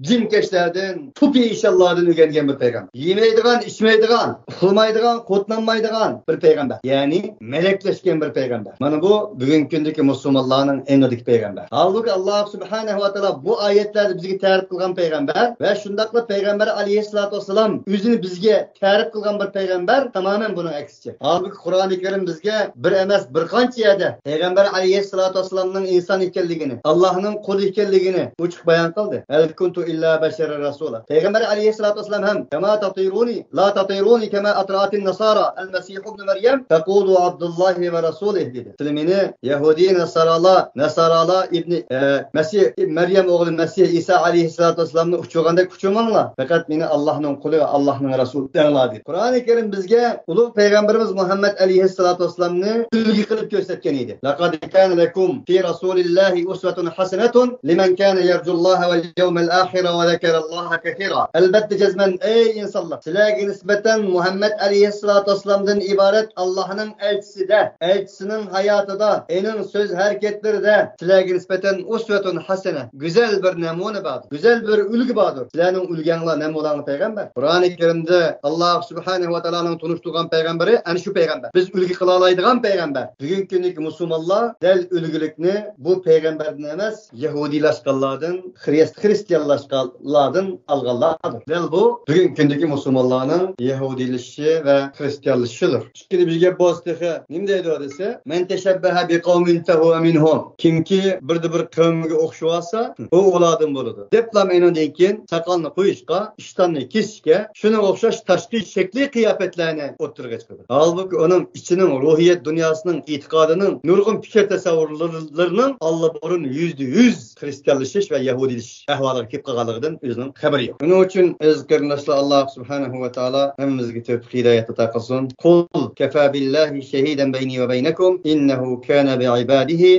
جىنكەشلەردىن، تۇپى ئىشانلاردىن ئۆگەنگەن بىر پەيغەمبەر. يېمەيدىغان، ئىچمەيدىغان، ئۇخلىمايدىغان، قۇتلانمايدىغان بىر پەيغەمبەر. يەنى مەلەكلەشكەن بىر پەيغەمبەر. مانا بۇ بۈگۈنكى كۈندىكى مۇسۇلمانلارنىڭ ئېڭىدىكى پەيغەمبەر. ھالبۇكى، ئاللاھ سۇبھانەھۇ ۋە تائالا بۇ ئايەتلەردە بىزگە تەرىپ قىلغان پەيغەمبەر ۋە شۇنداقلا پەيغەمبەر ئەلەيھىسسالاتۇ ۋەسسالام ئۆزىنى بىزگە تەرىپ قىلغان بىر پەيغەمبەر تامامەن بۇنىڭ ئەكسىچە. ھالبۇكى، قۇرئانى كەرىم بىزگە بىر ئەمەس، بىر قانچە يەردە پەيغەمبەر ئەلەيھىسسالاتۇ ۋەسسالامنىڭ ئىنسان ئىكەنلىكىنى، ئاللاھنىڭ قۇلى ئىكەنلىكىنى ئوچۇق بايان قىلدى. «ھەل كۇنتۇ ئىللا بەشەرەن رەسۇلا.» پەيغەمبەر ئەلەيھىسسالاتۇ ۋەسسالام ھەم، «كەما تەتىرۇنى، لا تەتىرۇنى كەما ئەترەتىن نەسارا ئەل مەسىھۇ ئىبنۇ مەريەم، فەقۇلۇ ئەبدۇللاھى ۋە رەسۇلىھ» دېدى. سىلەر مېنى يەھۇدىي ناسارالار، ناسارالار ئىبنى، ئە، مەسىھ، مەريەم ئوغلى مەسىھ ئىسا ئەلەيھىسسالاتۇ ۋەسسالامنى ئۇچۇرغاندەك ئۇچۇرماڭلار. پەقەت مېنى ئاللاھنىڭ قۇلى ۋە ئاللاھنىڭ رەسۇلى دەڭلار دېدى. قۇرئانى كەرىم بىزگە ئۇلۇغ پەيغەمبىرىمىز مۇھەممەد ئەلەيھىسسالاتۇ ۋەسسالامنى ئۈلگە قىلىپ كۆرسەتكەن ئىدى. لەقەد كانە لەكۇم فى رەسۇلىللاھى ئۇسۋەتۇن ھەسەنەتۇن لىمەن كانە يەرجۇللاھە ۋەل يەۋمەل ئاخىرە ۋە زەكەرەللاھە كەسىرا. ئەلبەتتە جەزمەن، ئەي ئىنسانلار، سىلەرگە نىسبەتەن مۇھەممەد ئەلەيھىسسالاتۇ ۋەسسالامدىن ئىبارەت ئاللاھنىڭ ئەلچىسىدە، ئەلچىسىنىڭ ھاياتىدا، ئېنىڭ سۆز ھەرىكەتلىرىدە سىلەرگە نىسبەتەن ئۇسۋەتۇن ھەسەنە، گۈزەل بىر نەمۇنە باردۇر، گۈزەل بىر ئۈلگە باردۇر. سىلەرنىڭ ئۈلگەڭلار، نەمۇنەڭلار پەيغەمبەر. قۇرئانى كەرىمدە ئاللاھ سۇبھانەھۇ ۋە تائالانىڭ تونۇشتۇرغان پەيغەمبىرى ئەنە شۇ پەيغەمبەر. بىز ئۈلگە قىلالايدىغان پەيغەمبەر. بۈگۈنكى كۈندىكى مۇسۇلمانلار دەل ئۈلگىلىكنى بۇ پەيغەمبەردىن ئەمەس، يەھۇدىيلاشقانلاردىن، خرىس-، خرىستىيانلاشقانلاردىن ئالغانلاردۇر. دەل بۇ بۈگۈنكى كۈندىكى مۇسۇلمانلارنىڭ يەھۇدىيلىشىشى ۋە خرىستىيانلىشىشىدۇر. ئىككىنچى بىر گەپ بولسا تېخى نېمە دەيدۇ دېسە، «مەن تەشەببەھە بىقەۋمىن فەھۇۋە مىنھۇم.» كىمكى بىردە بىر قەۋمگە ئوخشىۋالسا، ئۇ ئۇلاردىن بولىدۇ. دەپلا ئېنىڭدىن كېيىن ساقالنى قويۇشقا، ئىشتاننى كېسىشكە، شۇنىڭغا ئوخشاش تاشقى شەكلىي قىياپەتلەرنى ئوتتۇرىغا چىقىرىدۇ. ھالبۇكى، ئۇنىڭ ئىچىنىڭ، روھىيەت دۇنياسىنىڭ، ئېتىقادىنىڭ نۇرغۇن پىكىر تەسەۋۋۇرلىرىنىڭ ئاللىبۇرۇن يۈزدە يۈز خرىستىيانلىشىش ۋە يەھۇدىيلىشىش ئەھۋالىغا كېلىپ قالغانلىقىدىن ئۆزىنىڭ خەۋىرى يوق. شۇنىڭ ئۈچۈن ئەزىز قېرىنداشلار، ئاللاھ سۇبھانەھۇ ۋە تائالا ھەممىمىزگە تەۋپىق ھىدايەت ئاتا قىلسۇن. قۇل كەفا بىللاھى شەھىدەن بەينى ۋە بەينەكۇم ئىننەھۇ كانە بىئىبادىھى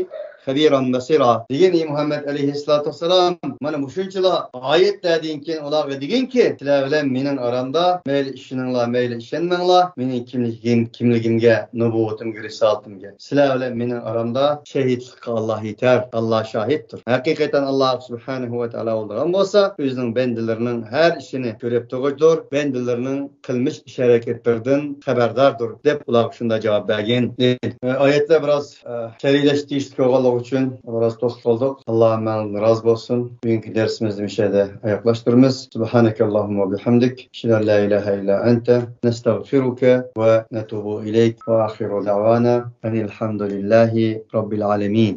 خەبىرەن بەسىرا. دېگىن، ئەي مۇھەممەد ئەلەيھىسسالاتۇ ۋەسسالام، مانا مۇشۇنچىلا ئايەتلەردىن كېيىن ئۇلارغا دېگىنكى، سىلەر بىلەن مېنىڭ ئارامدا مەيلى ئىشىنىڭلار، مەيلى ئىشەنمەڭلار، مېنىڭ كىملىكىم، كىملىكىمگە، نۇبۇۋۋىتىمگە، رىسالىتىمگە. سىلەر بىلەن مېنىڭ ئارامدا شەھىدلىققە ئاللاھ يېتەر، ئاللاھ شاھىتتۇر. ھەقىقەتەن ئاللاھ سۇبھانەھۇ ۋە تائالا بولىدىغان بولسا، ئۆزىنىڭ بەندىلىرىنىڭ ھەر ئىشىنى كۆرۈپ تۇرغۇچىدۇر، بەندىلىرىنىڭ قىلمىش ئىش ھەرىكەتلىرىدىن خەۋەرداردۇر، دەپ ئۇلارغا شۇنداق جاۋاب بەرگەن. ئايەتلەر بىراز، ئە، شەرھلەشكە تېگىشلىك بولغانلىقى ئۈچۈن بىراز توختىتىپ قالدۇق. ئاللاھ ھەممەڭلاردىن رازى بولسۇن. بۈگۈنكى دەرسىمىزنى مۇشۇ يەردە ئاياغلاشتۇرىمىز. سۇبھانەكەللاھۇممە ۋە بىھەمدىك. ئەشھەدۇ ئەن لا ئىلاھە ئىللا ئەنتە. نەستەغفىرۇكە ۋە نەتۇبۇ ئىلەيك. ۋە ئاخىرۇ دەئۋانا ئەنىل ھەمدۇلىللاھى رەببىل ئالەمىن.